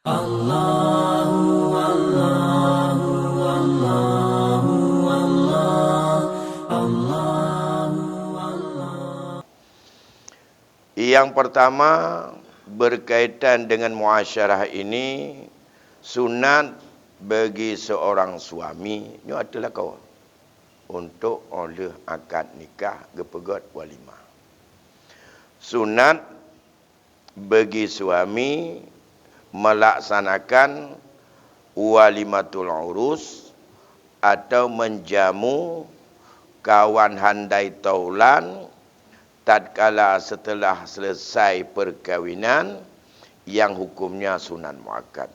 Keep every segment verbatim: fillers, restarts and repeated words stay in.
Allahu, Allahu, Allahu, Allah, Allahu, Allah. Yang pertama, berkaitan dengan muasyarah ini, sunat bagi seorang suami, nyoe ateueh lakoe, untuk óh lheueh akad nikah geupeugét walimah. Sunat bagi suami melaksanakan walimatul urus atau menjamu kawan handai taulan tatkala setelah selesai perkawinan yang hukumnya sunat muakkad.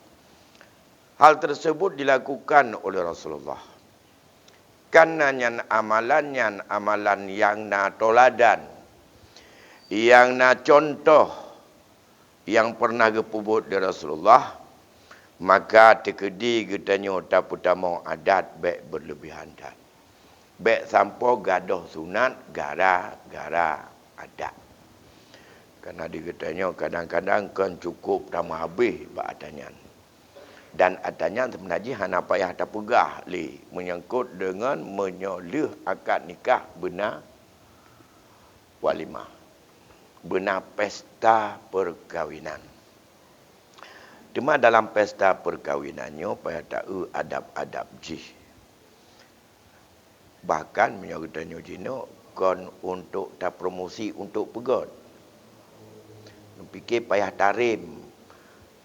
Hal tersebut dilakukan oleh Rasulullah. Karena nyan amalan nyan amalan nyang na toladan, nyang na contoh nyang pernah geupeubuet lé Rasulullah, maka teukeudi geutanyoe tapeutamong adat bék beuleubihan that. Bék sampoe gadôh sunat gara-gara adat. Karena di geutanyoe kadang-kadang kon cukup tameuhabéh bak ata nyan. Dan ata nyan seubeuna jih hana payah tapeugah lé menyangkut deungon meunyoe lheueh akad nikah beuna walimah, beuna pesta perkawinan. Teuma dalam pesta perkawinan nyoe payah taeu adab-adab jih. Bahkan meunyoe geutanyoe jinoe kon untuk tapromosi untuk peugét. Pike payah tarem,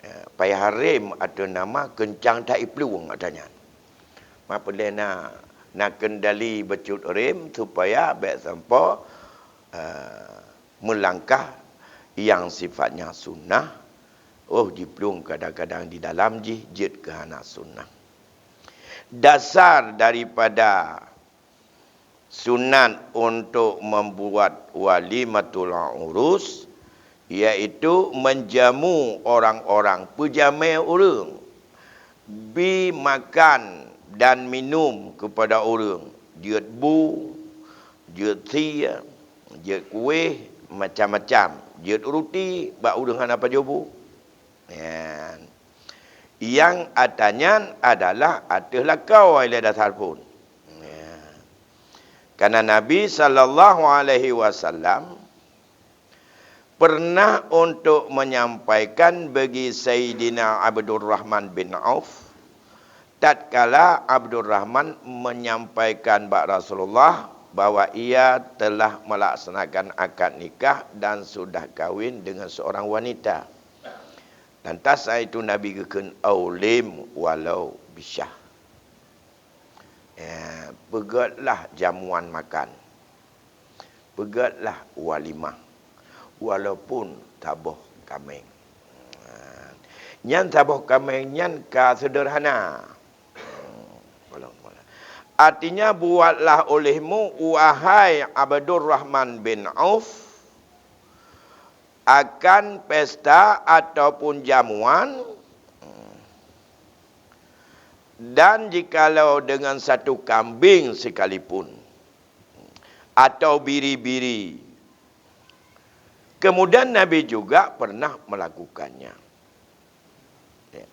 eh, payah rem atau nama keuncang that iplueng ata nyan. Ma peulée na, na kendali bacut rem supaya bék sampoe, eh, meulangkah nyang sifatnya sunnah, oh jiplueng kadang-kadang di dalam jih jeuet keu hana sunnah. Dasar daripada sunat untuk membuat walimatul urus, yaitu menjamu orang-orang, peujamé ureuëng, bi makan dan minum kepada ureuëng, jeuet bu, jeuet sie, jeuet kueh, macam-macam, jeuet ruti bak ureuëng hana pajoh bu. Nyan. Nyang ata nyan adalah ateueh lakoe ilée dasar phon. Nyan. Karena Nabi sallallahu alaihi wasallam pernah untuk menyampaikan bagi Sayyidina Abdurrahman bin Auf, tatkala Abdurrahman menyampaikan bak Rasulullah bahwa ia telah melaksanakan akad nikah dan sudah kawin dengan seorang wanita. Lantas saat itu Nabi geukheun, "Aulim walau bisyah." Ya, peugétlah jamuan makan. Peugétlah walimah. Walaupun saboh kaméng. Nyan saboh kaméng nyan ka seudeurhana. Artinya, buatlah olehmu, wahai Abdurrahman bin Auf, akan pesta ataupun jamuan, dan jikalau dengan satu kambing sekalipun, atau biri-biri. Kemudian Nabi juga pernah melakukannya. Ya.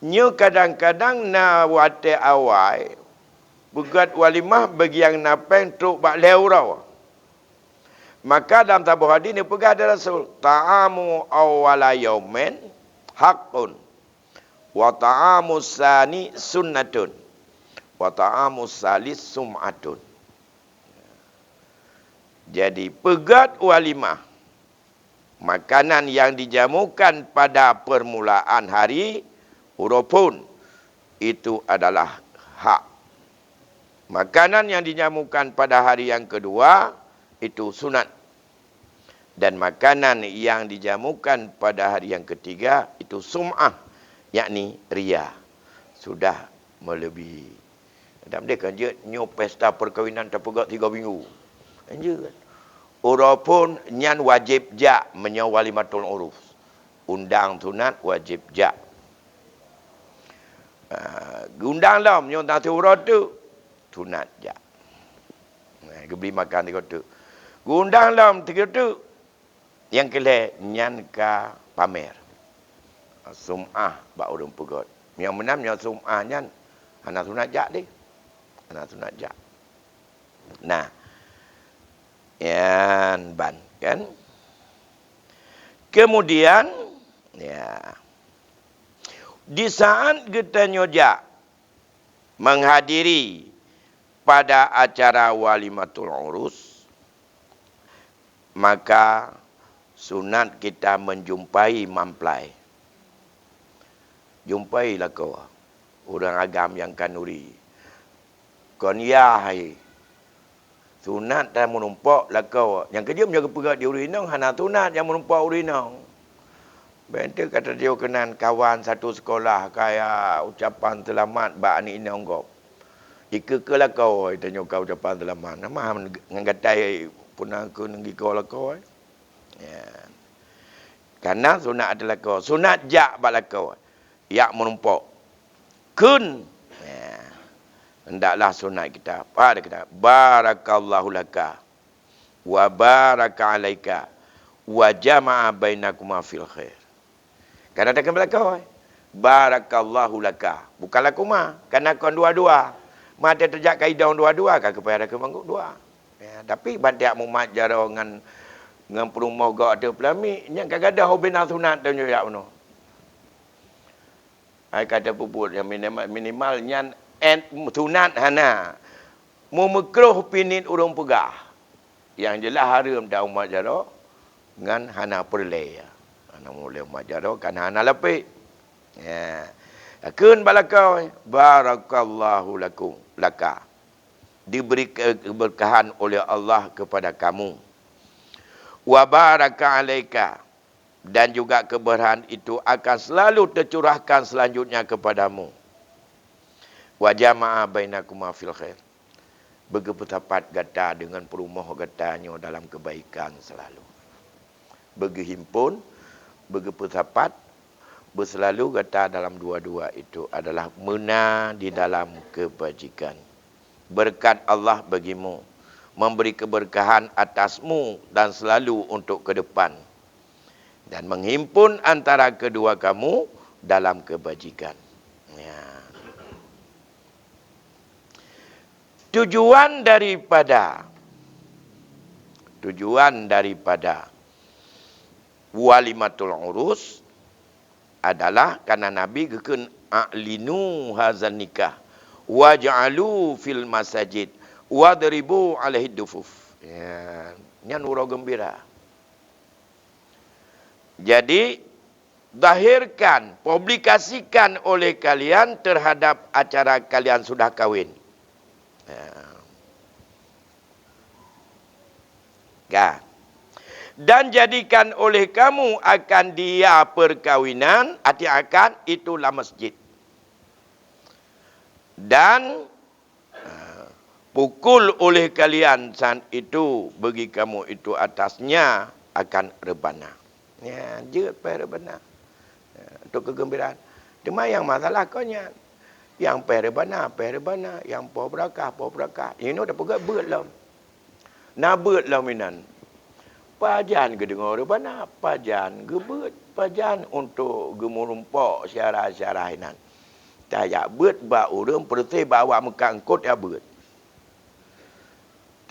Nyoe kadang-kadang na watée awai peugét walimah bagi nyang na péng trok bak lhée uroe. Maka dalam saboh hadis neupeugah lé Rasul, "Ta'amu awwala yaumin haqqun, wa ta'amu tsani sunnatun, wa ta'amu tsalis sum'atun." Jadi, peugét walimah, makanan yang dijamukan pada permulaan hari uroe phon, itu adalah hak. Makanan yang dijamukan pada hari yang kedua, itu sunat. Dan makanan yang dijamukan pada hari yang ketiga, itu sum'ah, yakni riya. Sudah melebihi. Dan deh kan jeuet nyoe pesta perkawinan tapeugét tiga minggu. Kan jeuet. Uroe phon nyan wajéb jak meunyoe walimatul urus. Undang sunat wajéb jak. Ah, geundang lom nyoe na siuroe teuk, sunat jak. Nah, geubri makan tiga teuk. Geundang lom tiga teuk. Nyang keu lhée nyan ka pamer. Sum'ah bak ureuëng peugét. Nyang meunan nyoe sum'ah nyan hana sunat jak deh. Hana sunat jak. Nah, nyan ban kan. Kemudian, ya, di saat geutanyoe jak menghadiri pada acara walimatul urus, maka sunat kita menjumpai mamplai. Jumpai lakoe ureuëng agam nyang kanuri. Kon yah hai. Sunat ta meurumpok lakoe. Nyang keujeuem nyoe geupeugah di ureuëng inong hana sunat nyang meurumpok ureuëng inong. Bèk teuk ka teudiyoe keunan kawan satu sekolah kaya ucapan seulamat bak aneuk inong gob. Ikeue-keue lakoe tanyoe ka ucapan seulamat. Nama ngon gatai puna keu neugiko lakoe. Ya. Kana sunat ateueh lakoe, sunat jak bak lakoe, jak meurumpok. Kheun. Ya. Hendaklah sunat kita. Pada kita, "Barakallahu laka wa baraka alaika wa jama'a bainakuma fil khair." Kana takheun bak lakoe, "Barakallahu laka." Bukan lakuma, kana kon dua-dua. Mata teujak ka idong dua-dua, ka keupayah takheun bangguk dua. Ya, tapi ban tiap mumat jaroe ngon, ngon peurumoh gob ateueh peulamik, nyan ka gadôh ubena sunat tanyoe jak bunoe. Hai ka teupeubeuet nyang minimal, minimal nyan et sunat hana. Meumeukroh pih niet ureuëng peugah. Nyang jeulaih hareuem ta umat jaroe ngon hana peureulée. Hana muléh umat jaroe kan hana lapék. Ya. Kheun bak lakoe, "Barakallahu lakum, laka." Diberi ke-, keberkahan oleh Allah kepada kamu. "Wa baraka alaika." Dan juga keberkahan itu akan selalu tercurahkan selanjutnya kepadamu. "Wa jama'a bainakuma fil khair." Beugeupeusapat gata deungon peurumoh gata nyoe dalam kebaikan selalu. Beugeuhimpon, beugeupeusapat, beuselalu gata dalam dua-dua itu adalah meuna di dalam kebajikan. Berkat Allah bagimu, memberi keberkahan atasmu dan selalu untuk ke depan, dan menghimpun antara kedua kamu dalam kebajikan. Ya. Tujuan daripada, tujuan daripada walimatul urus adalah karena Nabi geukheun, "A'linu hazan nikah, waj'alu fil masajid, wadribu alaihi dufuf." Ya, nyan uroe geumbira. Jadi, zahirkan, publikasikan oleh kalian terhadap acara kalian sudah kawin. Ya. Kan? Dan jadikan oleh kamu akan dia perkawinan, arti akad, itu lam masjid. Dan pukul oleh kalian saat itu bagi kamu itu atasnya akan rebana. Ya, jeuet péh rebana. Ya, untuk kegembiraan. Cuma yang masalah kau nyan. Yang péh rebana, péh rebana. Yang poh berakah, poh berakah. Inoe dah peugah beuet lom. Na beuet lom inan. Pajan geudeungoe rebana, pajan geubeuet, pajan untuk geumeurumpok syara-syara inan. Tajak beuet bak ureuëng peureuséh bak awak meukat eungkot ya beuet.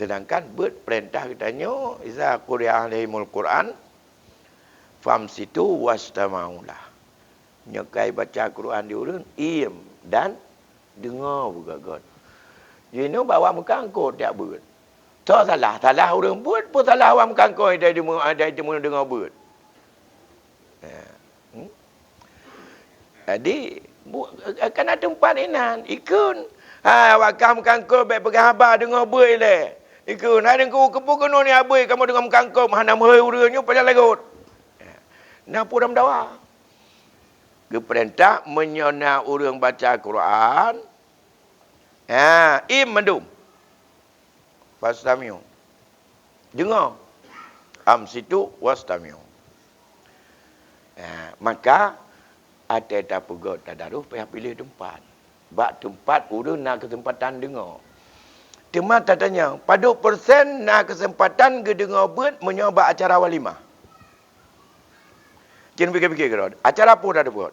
Sedangkan beuet peurintah geutanyoe, "Iza quri'a alaihimul Qur'an, famsitu wastama'ulah." Nyoe kai baca Quran di ureuëng, iem dan deungoe beugöt-göt. Jinoe bak awak meukat eungkot jak beuet. Toh salah, salah ureuëng beuet, peue salah awak meukat eungkot dai deungoe, dai deungoe beuet. Ya. Hmm? Jadi, bu-, kana teumpat inan, ikheun. Hai, awak kah meukat eungkot, bèk peugah haba deungoe beuet ilèe. Ikheun, hai Teungku, keupeue keunoe ni abui kamoe deungoe meukat eungkot, hana meuhôi ureuëng nyoe pajan lagot. Ya. Na peue lam dawa. Geupeurintah meunyoe na ureuëng baca Quran, ha, iem mandum. Fastami'u. Deungoe. Amsitu wastami'u. Ha, maka, até tapeugöt tadarus payah piléh teumpat. Bak teumpat ureuëng na keuseumpatan deungoe. Teuma tatanyong, padub persen na keuseumpatan geudeungoe beuet meunyoe bak acara walimah? Cen pike-pike keudroe, acara peue tateupot.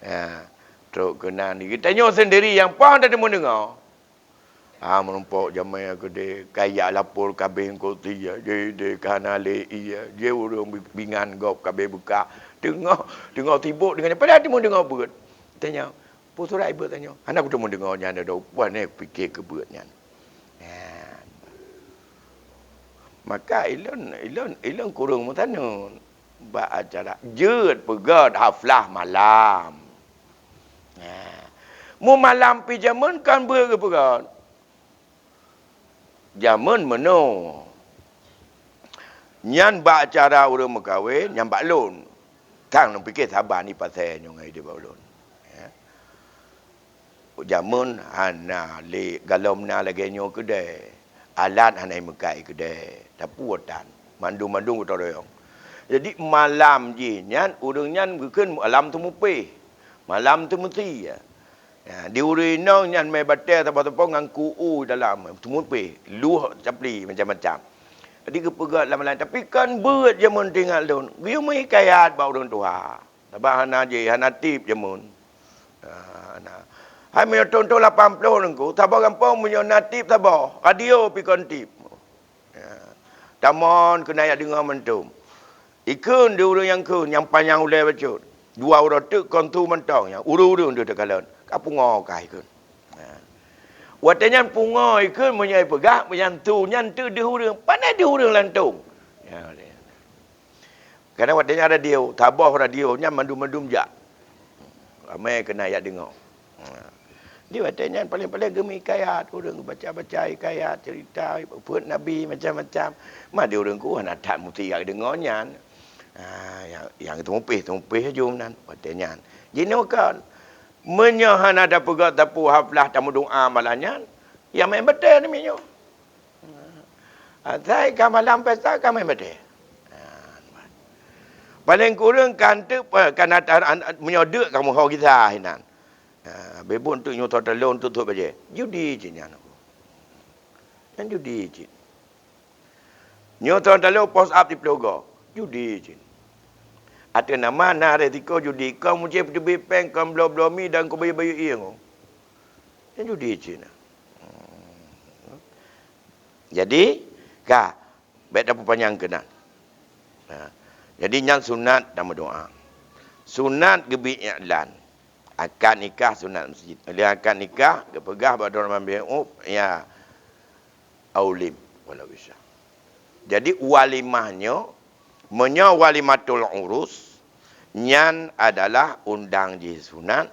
Ya, trok keunan di geutanyoe sendiri nyang paih tadeungoe. Ah, meurumpok jamé keudeh, kaya lapor kabeh eungkot sie, jideh kana lé ie, jih ureuëng bi-, bingan gob kabeh beukah. Teungoh, teungoh sibok deungon nyan, padahai teungoh deungoe beuet. Tanya, peue surat ibeuet tanyoe? Hana kuteumé deungoe nyan dah, puan eh pike keu beuet nyan. Nyan. Maka ilôn, ilôn, ilôn kureueng meutanun bak acara jeuet peugöt haflah malam. Nah, mu malam pi jameun kan beuet geupeugöt. Jameun meunoe. Nyan bak acara ureuëng meukawen, nyan bak lôn. Kang lôn pike saban i pasai nyoe ngon ideh bak ulôn. Ya. Jameun hana lé galom na lagée nyoe keudeh. Alat hana imeukai keudeh. Tapi tan. Mandum-mandum geutarayong. Jadi malam jih nyan, ureuëng nyan geukheun malam teumupéh. Malam teumeusi. Ya, di ureuëng inong nyan mé batée saboh-saboh ngon ku u dalam. Teumupéh. Luh capli macam-macam. Jadi geupeugah lam laén. Tapi kan beuet jameun teuingat lôn. Geuyue meuhikayat bak ureuëng tuha. Sabab hana jih, hana tip jameun. Ah, na. Hai meunyoe thon-thon lapan ploh nengku, saboh gampông meunyoe na tip saboh, radio pi kon tip. Ya. Tamon keunan jak deungoe mantong. Ikheun di ureuëng nyang kheun, nyang panyang ulée bacut. Dua uroe teuk kon su mantong, nyang ureuëng-ureuëng deuh teukalon. Ka pungoe kah ikheun. Ya. Watée nyan pungoe ikheun meunyoe ipeugah, meunyan su nyan teuk deuh ureuëng. Pane deuh ureuëng lantong. Ya, Kadang watée nyan radio, saboh radio nyan mandum-mandum jak. Ramé keunan jak deungoe. Ha. Di watée nyan paléng-paléng geumeuhikayat, ureuëng baca-baca hikayat, cerita, peuet Nabi macam-macam. Ma di ureuëng ku hana that musti jak deungoe nyan. Ha, nyang, nyang teumupéh, teumupéh laju nan watée nyan. Jinoe kon, meunyoe hana tapeugah sapeue haflah tameudoá malam nyan, ya main batée namiet nyoe. Asai ka malam pesta ka main batée. Paléng kureueng kan teuk pe-, kan ata-, an-, meunyoe deuk ka meuho gisa hinan. Ha, bebon teuk nyoe tho talon tutup bajée. Judi cit nyan. Nyan judi cit. Nyoe tho talon post up di Plogo. Judi cit. Ateueh nama na resiko judi, kon mucéh peuteubiet péng, kon bloe-bloe mi dan kon bayeue-bayeue ié ngon. Nyan judi cit na. Jadi, ka, bék tapeupanyang keunan. Ha. Jadi, nyan sunat tameudoá. Sunat geubi iklan. Akad nikah sunat masjid. Lheueh akad nikah, geupeugah bak Abdurrahman bin Auf, ya, aulim, walau bisa. Jadi, walimah nyoe, meunyoe walimatul urus, nyan adalah undang jih sunat,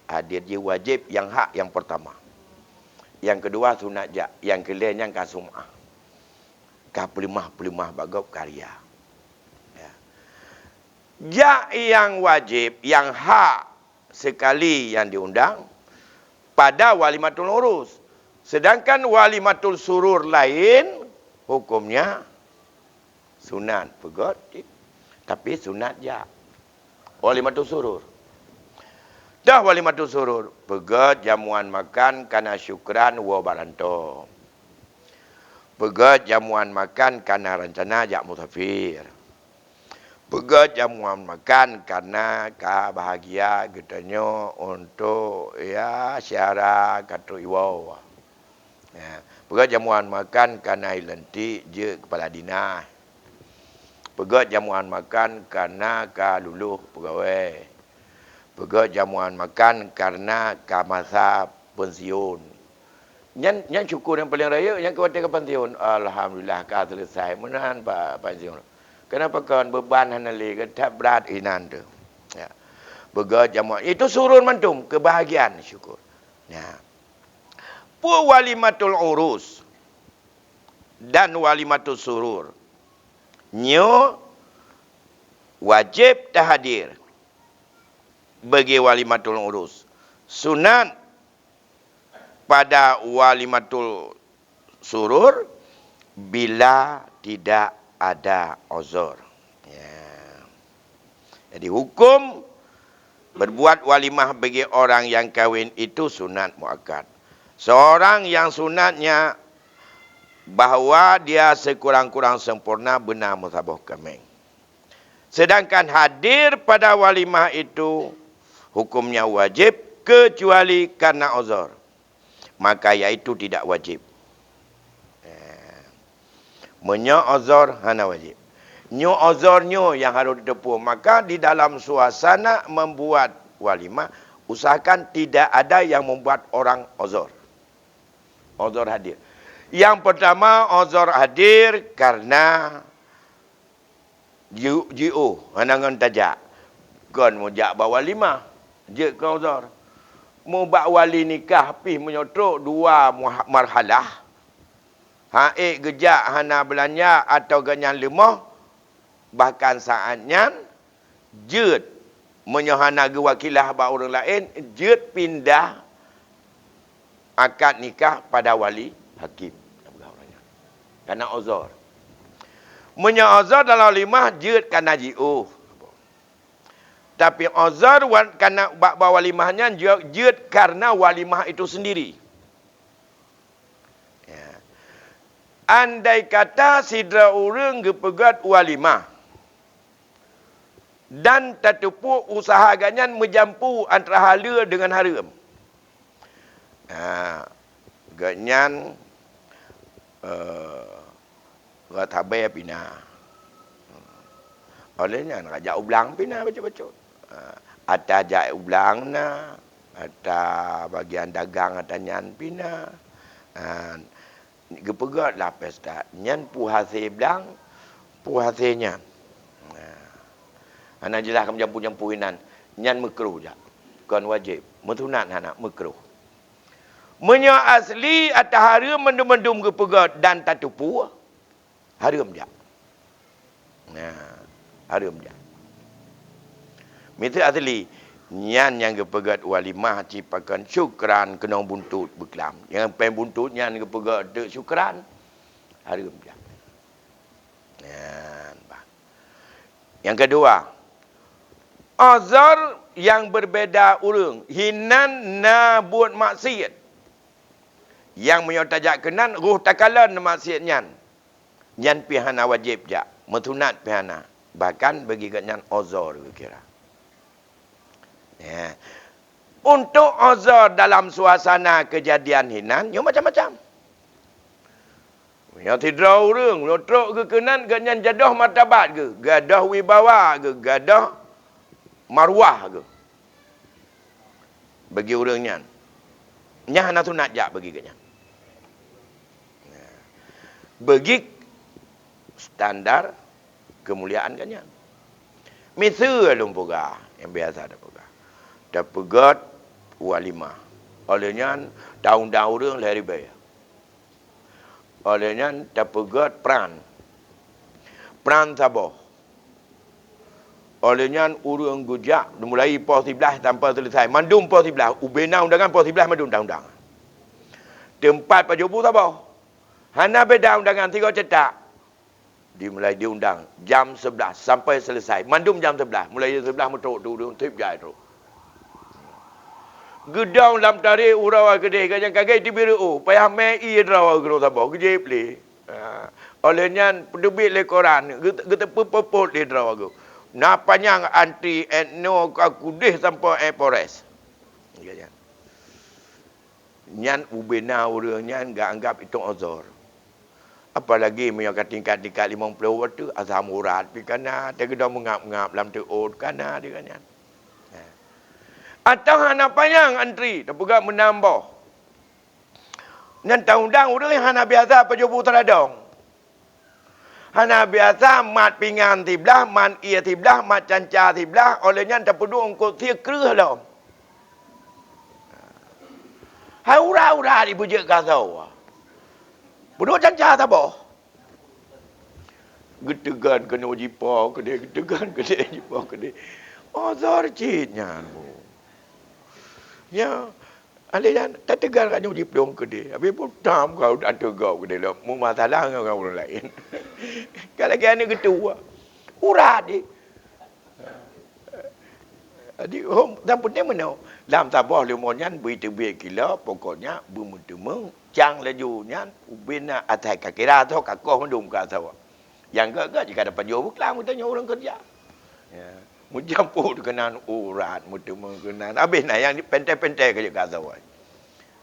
hadir jih wajéb, nyang hak nyang peurtama. Nyang keudua sunat jak, nyang keulhée nyan ka sum'ah. Ka peuleumah-peuleumah bak gob karya. Ya. Jak nyang wajéb, nyang hak sekali nyang diundang pada walimatul urus. Sedangkan walimatul surur laén hukumnya sunat peugöt, tapi sunat jak. Walimatul surur. Dah walimatul surur, peugöt jamuan makan kana syukran woe baranto. Peugöt jamuan makan kana rancana jak musafir. Peugöt jamuan makan kana ka bahagia geutanyoe untuk, ya, syara ka trok iwoe. Ya, peugöt jamuan makan kana ilantik jeuet keupala dinas. Peugöt jamuan makan kana ka lulôh peugawée. Peugöt jamuan makan karena ka masa pensiun. Nyan, nyan syukur nyang paleng rayeuk, nyang keu watée ka pensiun. Alhamdulillah, ka selesai. Meunan pa-, pensiun. Kenapa kon beban hana lé, ka that brat inan tu. Ya. Peugöt jamuan. Itu surur mantong, kebahagiaan, syukur. Ya. Peue walimatul urus dan walimatul surur. Nyoe wajéb tahadir bagi walimatul urus. Sunat pada walimatul surur bila tidak ada uzur. Ya. Jadi hukum berbuat walimah bagi orang yang kawin itu sunat muakkad. Seorang yang sunatnya bahwa dia sekurang-kurang sempurna beuna meusaboh kaméng. Sedangkan hadir pada walimah itu hukumnya wajib kecuali karena uzur, maka yaitu tidak wajib. Eh, meunyoe uzur hana wajib. Nyoe uzur nyoe nyang harôh teupeue. Maka di dalam suasana membuat walimah, usahakan tidak ada yang membuat orang uzur. Uzur hadir. Yang pertama, uzur hadir karena Ji-, jiôh, hana ngon tajak. Kon meujak bak walimah, jeuet keu uzur. Meubak wali nikah pih meunyoe trok dua muha-, marhalah. Hana ék geujak, hana beulanja atawa gobnyan leumoh, bahkan saát nyan jeuet. Meunyoe hana geuwakilah bak ureuëng laén, jeuet pindah akad nikah pada wali hakim. Karena uzur. Meunyoe uzur dalam walimah jeuet kana jiôh. Tapi uzur wan-, kana bak, bak walimah nyan jeuet, jeuet karena walimah itu sendiri. Ya. Andai kata sidroe ureuëng geupeugét walimah, dan tateupeue usaha gobnyan meujampu antara haleue deungon hareuem. Ha, gobnyan, eh, rot habéh pih na. Óh lheueh nyan, rot jak u blang pih na bacut-bacut. Ha, ata jak u blang na, ata bagian dagang ata nyan pih na. Ha, Geupeugét lah pesta, nyan peue hasé blang, peue hasé nyan. Nah, hana jeulaih ka meujampu-jampu inan, nyan meukruh jak. Kon wajéb, meusunat hana, meukruh. Meunyoe asli ata hareuem mandum-mandum geupeugét dan tateupeue, hareuem jak. Nah, hareuem nyan. Miseue asli, nyan nyang geupeugét walimah cit pakon syukran keunong buntot beuklam. Nyang péng buntot nyan geupeugét teuk syukran, hareuem nyan. Nyan, bah. Nyang keudua, uzur nyang beubeda ureuëng, hinan na buet maksiet. Nyang meunyoe tajak keunan, roh takalon maksiet nyan. Nyan pih hana wajéb jak, meusunat pih hana, bahkan bagi gobnyan uzur geukira. Ya. Untuk uzur dalam suasana keujadian hinan, nyoe macam-macam. Nyoe sidroe ureuëng, nyoe trok geukeunan, gobnyan gadôh martabat geuh, gadôh wibawa geuh, gadôh marwah geuh. Bagi ureuëng nyan, nyan hana sunat jak bagi gobnyan. Bagi standar keumuliaan gobnyan. Miseue lôn peugah, nyang biasa tapeugah. Tapeugét walimah. Óh lheueh nyan, taundang ureuëng lhée ribée. Óh lheueh nyan tapeugét pran. Pran saboh. Óh lheueh nyan ureuëng geujak dimulai poh siblaih sampai seuleusai. Mandum poh siblaih. Ubena undangan poh siblaih mandum taundang. Teumpat pajoh bu saboh. Hana beda undangan sigoe cetak. Dimulai diundang jam sebelas sampai selesai. Mandum jam sebelas. Mulai jam sebelas meutrok tu ureuëng trép jai trok. Geudong lam taré uroe keudeh, gobnyan ka gét teubiet reuôh, payah mé ié droe keudroe saboh, geujieb lé. Ha. Óh lheueh nyan, peuteubiet lé koran, geut-, geuteupeue-peue lé droe geuh. Na panyang antri, eh, noe ka keudeh sampoe, eh, Polres. Gobnyan. Nyan ubena ureuëng nyan geuanggab itu uzur. Apalagi meunyoe ka tingkat-tingkat limong ploh watée, asam urat pih ka na, teugeudong meungab-ngab lam teuôt ka na di gobnyan. Nah. Atawa hana panyang antri, tapeugah meunan boh. Nyan taundang ureuëng nyang hana biasa pajoh bu teuradong. Hana biasa mat pingan siblaih, mat ié siblaih, mat canca siblaih, óh lheueh nyan tapeuduek eungkôt sie kreueh lom. Hai urat-urat ibeujeuet keu asoe. Peuduek canca saboh. Geuteugon keunoe jipo keudeh, geuteugon keudeh jipo keudeh. Uzur cit nyan, Bu. Ya, Alèh nyan, tateugon ka nyoe jiplueng keudeh. Habéh pun tam ka ateueh gob keudeh lom. Meumasalah ngon, ngon ureueng laén. Ka lagèe aneuk geutuek. Urat jih. Jadi, hom, nyang penting meunoe. Lam saboh leumo nyan bri teubiet kilo, pokoknya beumeuteumèe cang laju nyan, ubena asai ka kira soe, ka koh mandum ka soe. Nyang gèt-gèt jih ka dapat jôh beuklam geutanyoe ureueng keureuja. Ya. Meujampôk keunan urat, meuteumé keunan. Habéh na nyang pentée-pentée ka jeuet gasoe.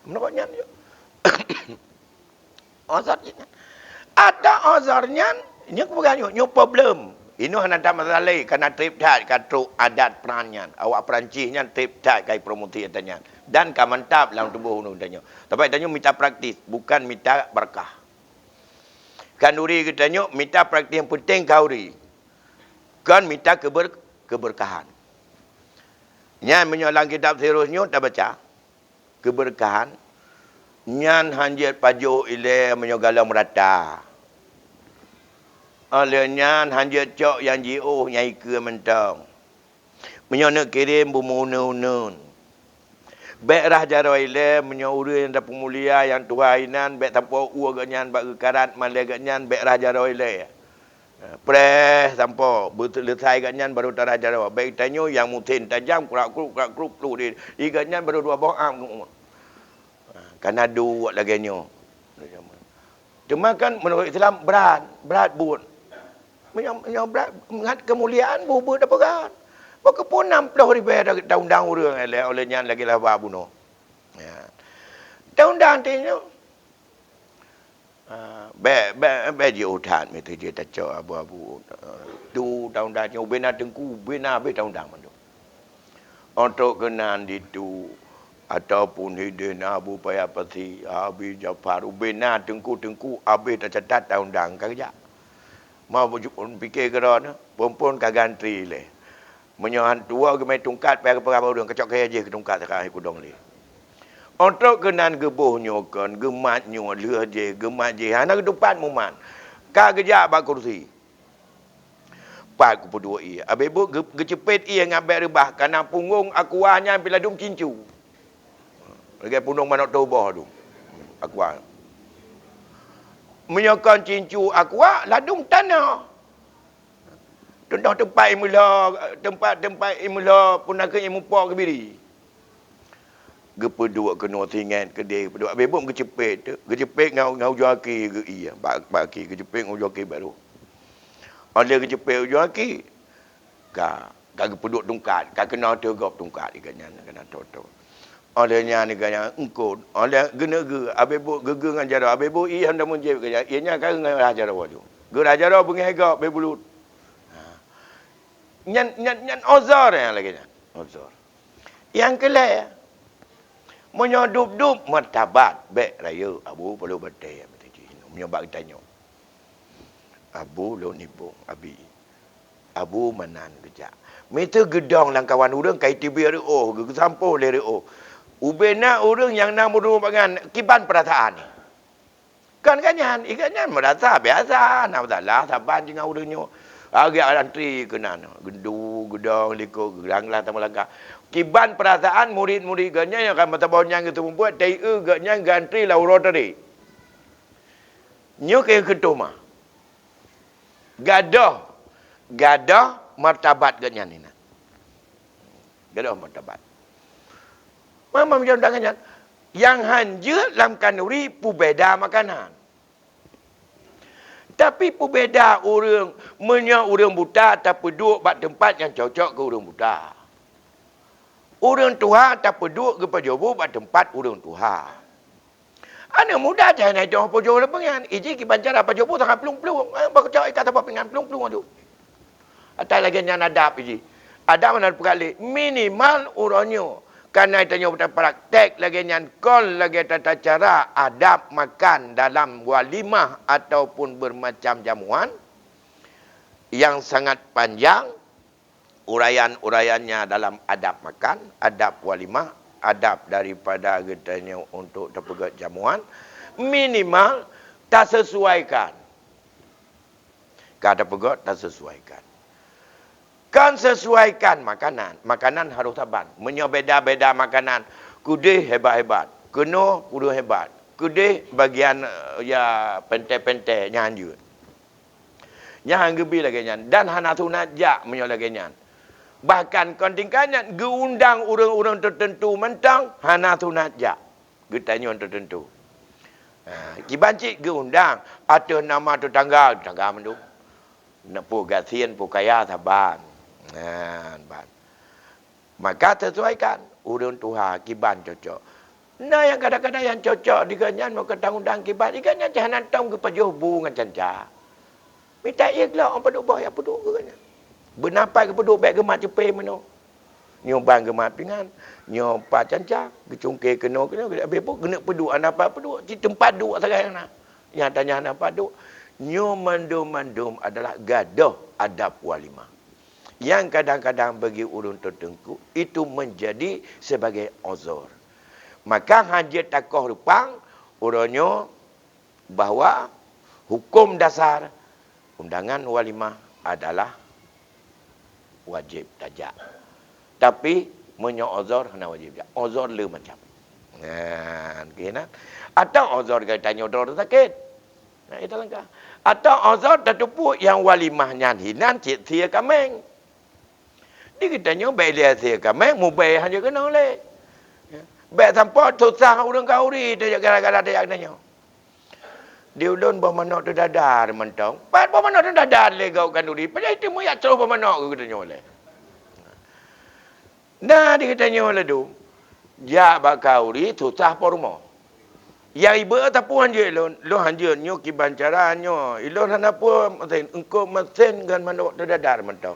Meunurot nyan jeuet. Uzur nyan. Ada uzur nyan, nyoe peugah nyoe, nyoe problem. Inoe hana that masalah lé, kana treb that ka trok adat Prans nyan. Awak Peurancih nyan treb that ka jipromosi ata nyan. Dan ka mantap lam tuboh ureuëng tanyoe. Tapi tanyoe mita praktis, bukan mita berkah. Khanduri geutanyoe mita praktis nyang peunteng khanduri. Kon mita keuber-, keubeurkahan. Nyan meunyoe lam kitab Sirus nyoe tabaca, keubeurkahan, nyan hanjeuet pajoh ilée meunyoe galom rata. Óh lheueh nyan hanjeuet cok nyang jiôh nyang ikeue mantong. Meunyoe neuk kirém beumeuuneuen-uneuen. Bék rhah jaroe ilée meunyoe ureuëng nyang tapeumulia nyang tuha inan bék sampoe ueh geuhnyan bak geukarat malée geuhnyan bék rhah jaroe ilée. Preh sampoe beuseuleusai geuhnyan barô tarhah jaroe. Bék tanyoe nyang musén tajam krak-krup krak-krup pluh di, di geuhnyan barô dua boh am geuh. Kana duek lagée nyoe. Teuma kan meunurot Islam brat, brat buet. Meunyoe, meunyoe brat ngat keumuliaan buet-buet tapeugah. Pakon peunan ploh ribée ta-, taundang ureuëng ilée óh lheueh nyan lagée laba bunoe. Ya. Taundang tanyoe. Ah, bék, bék, bék jiôh that meuteujeuet tacok abu-abu. Tu taundang nyoe ubena teungku, ubena habéh taundang mandum. Óh trok keunan ditu ataupun hideh na Abu Paya Pasi, Abi Jafar, ubena teungku-teungku habéh tacatat taundang ka geujak. Mau pike keudroe, phon-phon ka geuantri lé. Meunyoe han tuwoe geumé tungkat, payah geupeugah bak ureuëng, kacok kayée jih keu tungkat sekarang kudong lé. Óh trok keunan geuboh nyoe kon, geumat nyoe lheueh jih, geumat jih, hana geutupat mumat. Ka geujak bak kursi. Pat kupeuduek ié. Abéh buet geu-, geuceupet ié ngon bék reubah, kana punggong aqua nyan pih ladum cincu. Lagée punggong manok tuboh tu. Aqua. Meunyoe kon cincu aqua, ladum tanoh. Teuntoh teumpat imeulo, teumpat-teumpat imeulo pun nakeuh imupo keubiri. Geupeuduek keunoe singét keudeh, geupeuduek. Abéh buet geuceupet tu, geuceupet ngon, ngon ujong aki geu-, ié, bak, bak aki, geuceupet ngon ujong aki barô. Óh lheueh geuceupet ujong aki, ka, ka geupeuduek tungkat, ka keunoe teuh gob tungkat, ié geuhnyan, keunoe tho-tho. Óh lheueh nyan ié geuhnyan eungkot, óh lheueh geuneuk geu, abéh buet geugeu ngon jaroe, abéh buet ié hana meujeuet geuhnyan, ié nyan ka geurhah jaroe tu. Geurhah jaroe beungéh gob, abéh bulut. Ha. Nyan, nyan, nyan uzur nyang lagée nyan. Uzur. Nyang keu lhée, meunyoe dub-dub martabat, bék rayeuk abu paloh batée meuteujih. Meunyoe bak geutanyoe, abu lôn nibong, abi. Abu meunan geujak. Miseue geudong lam kawan ureuëng ka iteubiet reuôh, geusampoe lé reuôh. Ubena ureuëng nyang na meureuloh bangai, kiban peurasaan. Kon geuhnyan, ié geuhnyan meurasa biasa, hana masalah saban jih ngon ureuëng nyoe. Lagée antri keunan, geudu, geudong, likot, geurang lah teuma langkah. Kiban peurasaan murit-murit geuhnyan nyang ka meusaboh nyan geuteupeue buet, teu geuhnyan geuantri lam uroe tadi. Nyoe keu keutoma. Gadôh, gadôh martabat geuhnyan inan. Gadôh martabat. Mama meujaweueb tangan nyan, nyang han jeuet lam khanduri peubeda makanan. Tapi peubeda ureuëng, meunyoe ureuëng buta tapeuduek bak teumpat nyang cocok keu ureuëng buta. Ureuëng tuha tapeuduek geupajoh bu bak teumpat ureuëng tuha. Aneuk muda jai na idong pajoh lé peungan, iji kiban cara pajoh bu sangat plueng-plueng, eh, bak cok ikat saboh pingan plueng-plueng aju. Atai lagée nyan adab iji. Adab hana peugah lé, minimal uroe nyoe. Kana tanyoe tapraktek lagée nyan kon lagée tata cara adab makan dalam walimah ataupun bermacam jamuan yang sangat panjang, uraian-uraiannya dalam adab makan, adab walimah, adab daripada geutanyoe untuk tapeugét jamuan, minimal tasesuaikan. Ka tapeugét tasesuaikan. Kan sesuaikan makanan. Makanan harôh saban. Meunyoe beda-beda makanan, keudeh hebat-hebat, keunoe kureueng hebat, keudeh bagian, eh, ya, pentée-pentée nyan jeuet. Nyan han geubi lagée nyan dan hana sunat jak meunyoe lagée nyan. Bahkan kon tingkat nyan geuundang ureuëng-ureuëng teuteuntu mantong hana sunat jak. Geutanyoe teuteuntu. Ha, kiban cit geuundang ateueh nama teutangga, teutangga mandum. Na peue gasien, peue kaya saban. Nyan ban. Maka sesuaikan ureuëng tuha kiban cocok. Na nyang kadang-kadang nyang cocok di gobnyan meukeutang undang kiban, di gobnyan cah hana tom geupajoh bu ngon canca. Mita ié glok ôn padub boh nyang peuduek keu gobnyan. Beunapa geupeuduek bék geumat ceupée meunoe. Nyoe ban geumat pingan, nyoe pa canca, geucungke keunoe keunoe, habéh pun geuneuk peuduek hana pat peuduek, cit teumpat duek sagai hana. Nyang tanyang hana pat duek. Nyoe mandum-mandum adalah gadôh adab walimah. Nyang kadang-kadang bagi ureuëng teuteungku itu menjadi sebagai uzur. Maka hanjeuet takoh reupang uroe nyoe bahwa huköm dasar undangan walimah adalah wajéb tajak. Tapi meunyoe uzur hana wajéb jak. Uzur le macam. Nyan, keunan. Atau uzur geutanyoe droe sakét. Nah, itu langkah. Atau uzur tateupeue nyang walimah nyan hinan cit sie kaméng. Di geutanyoe bék ilée sie kaméng, mubée hana keunoe lé. Ya. Bék sampoe susah ureuëng khanuri tajak gara-gara tajak geutanyoe. Di ulôn boh manok teudadar mantong. Pat boh manok teudadar lé gob khanuri. Padahai teuma jak troh boh manok keu geutanyoe lé. Na di geutanyoe ladôm. Jak bak khanuri susah po rumoh. Nyang ibeue sapeue hanjeuet lôn, lôn hanjeuet nyoe kiban cara nyoe. Ilôn hana peue meusén, eungkôt meusén ngon manok teudadar mantong.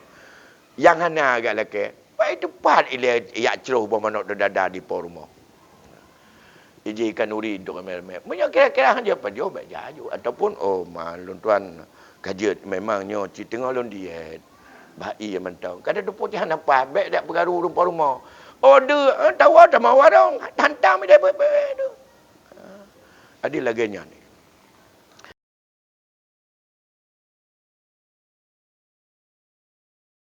Nyang hana agak lakée, pai teupat ilée jak troh boh manok teudadar di po rumoh. Iji khanuri untuk ramé-ramé. Meunyoe kira-kira hanjeuet pajoh, bék jak aju. Ataupun, "Oh, ma lôn tuan ka jeuet, memang nyoe cit teungoh lôn diet." Bah ié mantong. Ka tateupeue cit hana pat, bék jak peukaru ureuëng po rumoh. Oh, deuek, eh, tawa tamah warong, hantam ideh beuet-beuet tu. Adil lagée nyan.